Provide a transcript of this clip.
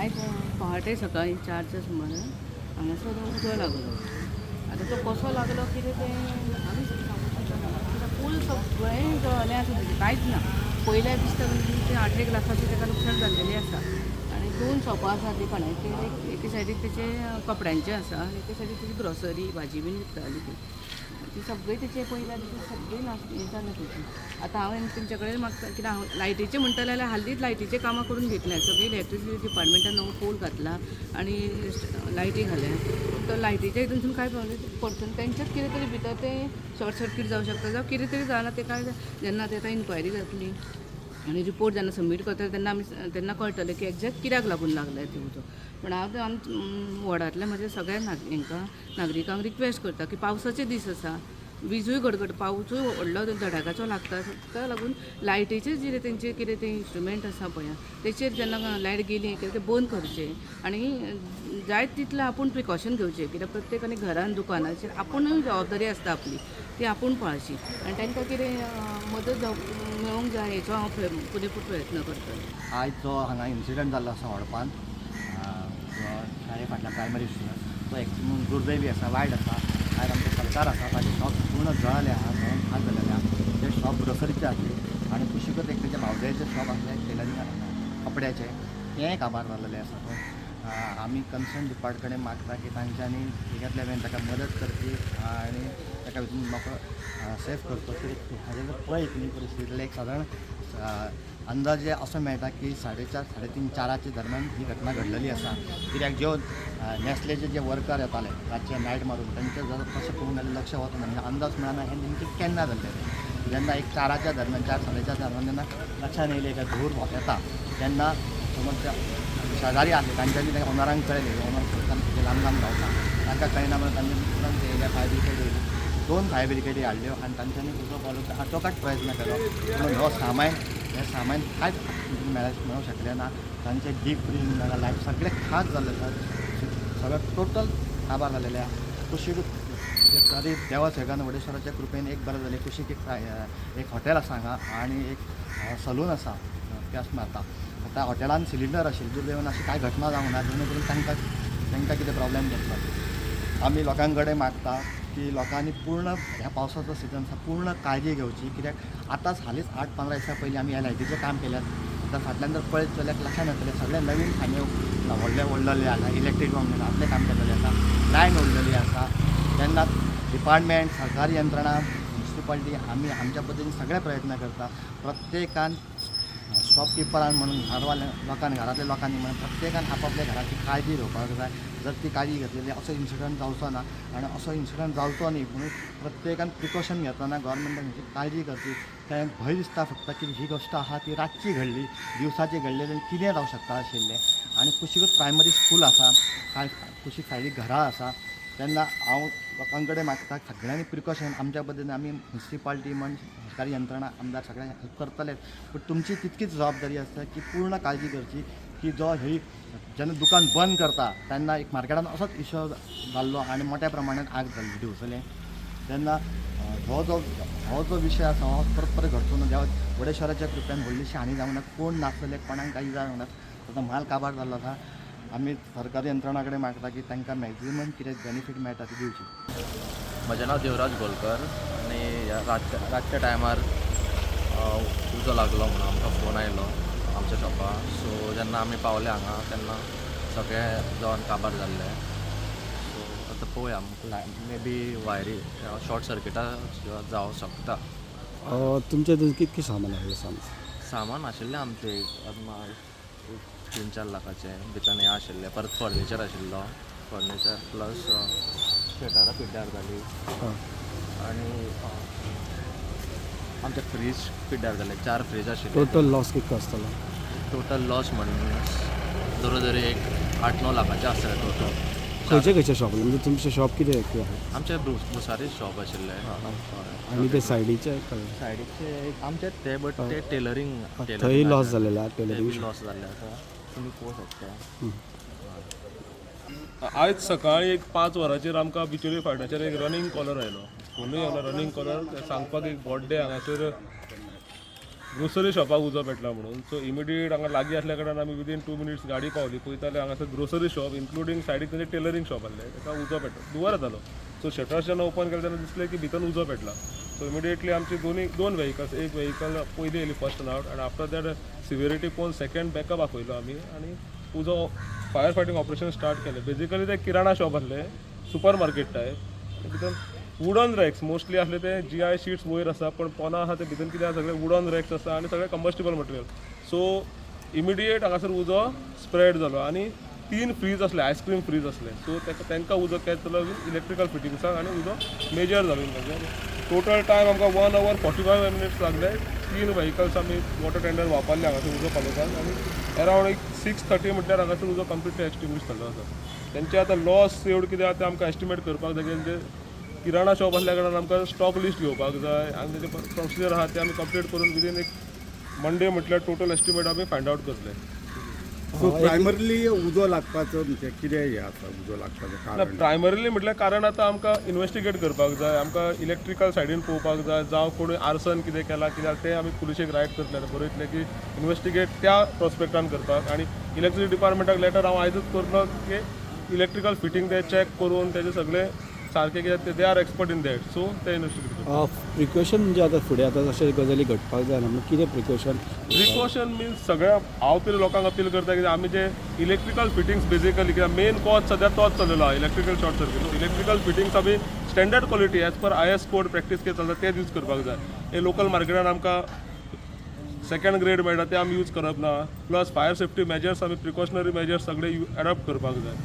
आयज पहाटे सकाळी 4च्या सुमाराक हांगासर उजो लागलो. आतां तो कसो लागलो कितें तें आमी सांगूंक शकना, कित्याक फूल सगळें जळलें आसा तेजें, कांयच ना. पयल्या दिसता म्हणजे 8-1 लाखाचें ताका लुकसाण जाल्लेलें आसा. आनी 2 शॉपां आसा ती कोणाचे, एके सायडीक तेचे कपड्यांचें आसा आनी एके सायडीक तेजी ग्रॉसरी भाजी बीन विकताली ती. ती सगळी तेचे पयल्या दिसा सगळी नाश हें जालें तेचें. आतां हांवें तेंचे कडेन मागता, कित्याक हांव लायटीचें म्हणटलें जाल्यार हालींच लायटीचें कामां करून घेतल्या. सगळी इलेक्ट्रिसिटी डिपार्टमेंटान नवो पोल घातला आनी लायटी घाल्या. पूण तो लायटीच्या हितूनसून कांय प्रॉब्लेम पडसून तेंच्याच कितें तरी भितर तें शॉर्ट सर्कीट जावं शकता, जावं कितें तरी जालां तें. काय जेन्ना तें आतां इन्क्वायरी जातली आनी रिपोर्ट जेन्ना सबमीट करतले तेन्ना आमी तेन्ना कळटलें की एग्जॅक्ट कित्याक लागून लागलें तें उजो. पूण हांव आमच्या वॉर्डांतल्या म्हज्या सगळ्या हांकां नागरिकांक रिक्वेस्ट करता की पावसाचे दीस आसा, विजूय गडगड, पावसूय व्हडलो धडाकाचो लागता, ताका लागून लायटीचेर कितें तेंचे कितें तें इंस्ट्रुमेंट आसा पळय, तेचेर जेन्ना लायट गेली कितें तें बंद करचें आनी जायत तितलें आपूण प्रिकॉशन घेवचें. कित्याक प्रत्येकान घरान दुकानाचेर आपुणूय जबाबदारी आसता आपली, ती आपूण पळोवची आनी तांकां कितें मदत जावं मेळोंक जाय हेचो हांव पुरेपूर प्रयत्न करतलें. आयज जो हांगा इन्सिडंट जाल्लो आसा हडपान, शाळे फाटल्या प्रायमरी स्कुलान, तो एक्चुअली दुर्दैवी आसा, वायट आसा. आयज आमचें सरकार आसा ताजें शॉप पूर्ण जळालें आहा, जळून खाक जालेलें आहा. तें शॉप ग्रोसरीचें आसलें आनी कुशीकच एक तेच्या भावजायचें शॉप आसलें टेलरींग कपड्याचें, तेंय काबार जालेलें आसा. तो आमी कन्सर्न डिपार्ट कडेन मागता की तांच्यांनी बेगींतल्या बेगीन ताका मदत करची आनी ताका भितून मोकळो सेफ करचो. कित्याक हाजें जर पळयत न्ही परिस्थिती जाल्यार एक सादारण अंदाजे असो मेळटा की 4:30 3:30 4च्या दरम्यान ही घटना घडलेली आसा. कित्याक ज्यो नॅस्लेचे जे वर्कर येताले रातचे नायट मारून, तांचे जर तशें पळोवंक गेल्यार लक्ष वचना, म्हणजे अंदाज मेळना हें नेमकें केन्ना जाल्लें तें. जेन्ना एक 4च्या दरम्यान, 4 4:30 दरम्यान जेन्ना लक्षान येयलें काय धूर येता, तेन्ना समज शेजारी आसले तांच्यांनी त्या ओनरांक कळयलें. ओनर खंयच्यान खंयचे लांब लांब रावता, तांकां कळना म्हणून तांच्यांनी तुरंत येयले, फायर ब्रिगेड येयली, 2 फायर ब्रिगेडी हाडल्यो आनी तांच्यांनी उजो पालोवचो आटोकाट प्रयत्न केलो. पूण हो सामान, हें सामान कांयच मेळूंक शकलें ना. तांचे डीप फ्रीज, लायट सगळें खाक जाल्लें आसा, सगळें टोटल काबार जालेलें आसा. कुशीक तरी देवा सगळ्यान वडेश्वराच्या कृपेन एक बरें जालें, कुशीक एक हॉटेल आसा हांगा आनी एक सलून आसा केंस मारता. आतां हॉटेलान सिलिंडर आशिल्ले, दुर्दैवान अशी कांय घटना जावंक ना, जेणे करून तांकां कितें प्रॉब्लेम जातलो. आमी लोकां कडेन मागता की लोकांनी पूर्ण ह्या पावसाचो सिजन आसा, पूर्ण काळजी घेवची. कित्याक आतांच हालींच 8-15 दिसां पयलीं आमी ह्या लायटीचें काम केल्यात. आतां फाटल्यान जर पळयत जाल्यार लक्षांत येतलें सगळें नवीन खांदे व्हडले ओडलेले आसा, इलेक्ट्रीक आपलें काम केलेलें आसा, लायन ओडलेली आसा. तेन्ना डिपार्टमेंट, सरकारी यंत्रणा, म्युनिसिपालिटी आमी आमच्या पद्दतीन सगळे प्रयत्न करता. प्रत्येकान शॉपकिपरान म्हणून, घरवाल्या लोकांनी, घरांतल्या लोकांनी म्हणून प्रत्येकान आपापल्या घराची काळजी घेवपाक जाय. जर ती काळजी घेतलेली असो इन्सिडंट जावचो ना आनी असो इन्सिडंट जावचो न्ही म्हणून प्रत्येकान प्रिकॉशन घेतना गव्हर्मेंटान हेची काळजी करची. तें भंय दिसता फक्त की ही गोश्ट आहा ती रातची घडली, दिवसाची घडली जाल्यार कितें जावंक शकता आशिल्लें. आनी कुशीकूच प्रायमरी स्कूल आसा, कांय कुशीक सायडीक घरां आसा. तेन्ना हांव लोकां कडेन मागता सगळ्यांनी प्रिकॉशन आमच्या पद्दतीन आमी म्युनिसिपालिटी म्हण, सरकारी यंत्रणा, आमदार सगळ्यांक हेल्प करतलेच, पूण तुमची तितकीच जबाबदारी आसता की पूर्ण काळजी करची की जो ही जेन्ना दुकान बंद करता तेन्ना एक मार्केटान असोच इशू जाल्लो आनी मोठ्या प्रमाणान आग जाल्ली दिवचले. तेन्ना हो जो विशय आसा हो परत परत घडचो न्हू. देवा वडेश्वराच्या कृपेन व्हडलीशी हानी जावंक ना, कोण नासलेले, कोणाक कांय जावंक ना, ताचो माल काबार जाल्लो आसा. आमी सरकारी यंत्रणा कडेन मागता की तांकां मॅक्झिमम कितें बेनिफीट मेळटा ती दिवची. म्हजें नांव देवराज गोलकर आनी ह्या रातच्या टायमार उजो लागलो म्हणून आमकां फोन आयलो आमच्या शॉपार. सो जेन्ना आमी पावले हांगा तेन्ना सगळें जळोन काबार जाल्लें. सो आतां पळोवया, मे बी वायरी शॉर्ट सर्किटां जावं शकता. तुमच्या हितून कितकें सामान आसलें सामान? सामान आशिल्लें आमचें एक अदमास 3-4 लाखाचें भितर हें आशिल्लें. परत फर्निचर आशिल्लो, फर्निचर प्लस शटरां पिड्ड्यार जालीं आनी आमचे फ्रीज पिड्ड्यार जाले, 4 फ्रीज आशिल्ले. टोटल लॉस कितको आसतलो? टोटल लॉस म्हणून धरून धरी एक 8-9 लाखाचें आसतलें टोटल. खंयचे खंयचे शॉप, म्हणजे तुमचें शॉप कितें कितें? आमचे भुसारी शॉप आशिल्लें, हय. आनी ते सायडीचे कळ्ळें? सायडीचे आमचे ते, बट ते टेलरींग. थंय लॉस जालेलो आहा टेलरींग? लॉस जाल्ले आसा, तुमी पळोवंक शकता. आयज सकाळी एक 5 वरांचेर आमकां बिचोली फांट्याचेर एक रनींग कॉलर आयलो. फोनूय आयलो, रनींग कॉलर सांगपाक एक बोड्डे हांगासर ग्रोसरी शॉपाक उजो पेटला म्हणून. सो इमिडिएट हांगा लागीं आसल्या कारणान आमी विदीन 2 मिनिट्स गाडी पावली. पळयता जाल्यार हांगासर ग्रोसरी शॉप इन्क्लुडींग सायडीक तेंचे टेलरींग शॉप आसलें, ताका उजो पेटलो, धुंवर येतालो. सो शटर्स जेन्ना ओपन केले तेन्ना दिसलें की भितर उजो पेटला. सो इमिडिएटली आमची दोन व्हेकल्स, एक व्हेकल पयलीं येयली फर्स्ट आउट आनी आफ्टर that severity पळोवन सेकंड बॅकअप आपयलो आमी आनी उजो फायर फायटींग ऑपरेशन स्टार्ट केलें. बेजिकली ते किराणा शॉप आसलें, सुपर मार्केट टायप, आनी भितर वुडन रॅक्स मोस्टली आसले, ते जी I sheets वयर आसा पण पोना आसा ते भितर कितें आसा सगळे वुडन रॅक्स आसा आनी सगळे कंबस्टेबल मटेरियल. सो इमिडिएट हांगासर उजो स्प्रेड जालो आनी 3 फ्रीज आसले, आयस्क्रीम फ्रीज आसले. सो ताका तांकां उजो कॅच जालो इलेक्ट्रिकल फिटिंग्साक आनी उजो मेजर जालो. टोटल टायम आमकां 1 our 45 minutes लागले. 3 व्हेकल्स आमी वॉटर टेंडर वापरले हांगासर उजो पालोवपाक आनी अरावंड एक 6:30 म्हटल्यार हांगासर उजो कंप्लिटली एक्सटिंग्विश जाल्लो आसा. तेंचे आतां लॉस एवढ कितें आसा तें आमकां एस्टिमेट करपाक जाय. तेंचे किराणा शॉप आसल्या कारणान आमकां स्टॉक लिस्ट घेवपाक जाय आनी तेजे प्रोसिजर आसा ते आमी कंप्लीट करून विदीन एक मंडे म्हटल्यार टोटल एस्टिमेट आमी फायंड आवट करतले. सो प्रायमरली उजो लागपाचो म्हणजे कितें हें आसा, उजो लागपाचें ना, कारण? प्रायमरीली म्हटल्यार कारण आतां आमकां इन्वेस्टिगेट करपाक जाय, आमकां इलेक्ट्रिकल सायडीन पळोवपाक जाय, जावं कोणी आर्सन कितें केलां कित्याक तें आमी पुलिशेक रायट करतले. आतां बरयतले की इन्वेस्टिगेट त्या प्रोस्पेक्टान करपाक आनी इलेक्ट्रिसिटी डिपार्टमेंटाक लेटर हांव आयजूच करतलो की इलेक्ट्रिकल फिटींग ते चॅक करून तेजे सगळे सारकें कित्याक ते they are expert in that, so ते इन्वेस्टिगेट करतात. प्रिकॉशन म्हणजे आतां फुडें आतां अशे गजाली घडपाक जायना म्हणून कितें प्रिकॉशन? प्रिकॉशन मिन्स सगळ्या हांव तरी लोकांक अपील करता की आमी जे इलेक्ट्रिकल फिटिंग्स बेजिकली, कित्याक मेन कॉज सद्या तोच चल्लेलो आहा, electrical short circuit. Electrical fittings आमी standard quality as per IS code practice कितें चलता तेच यूज करपाक जाय. हे लोकल मार्केटान आमकां सेकंड ग्रेड मेळटा ते आमी यूज करप ना. प्लस फायर सेफ्टी मेजर्स आमी प्रिकॉशनरी मेजर्स सगळे एडॉप्ट करपाक जाय.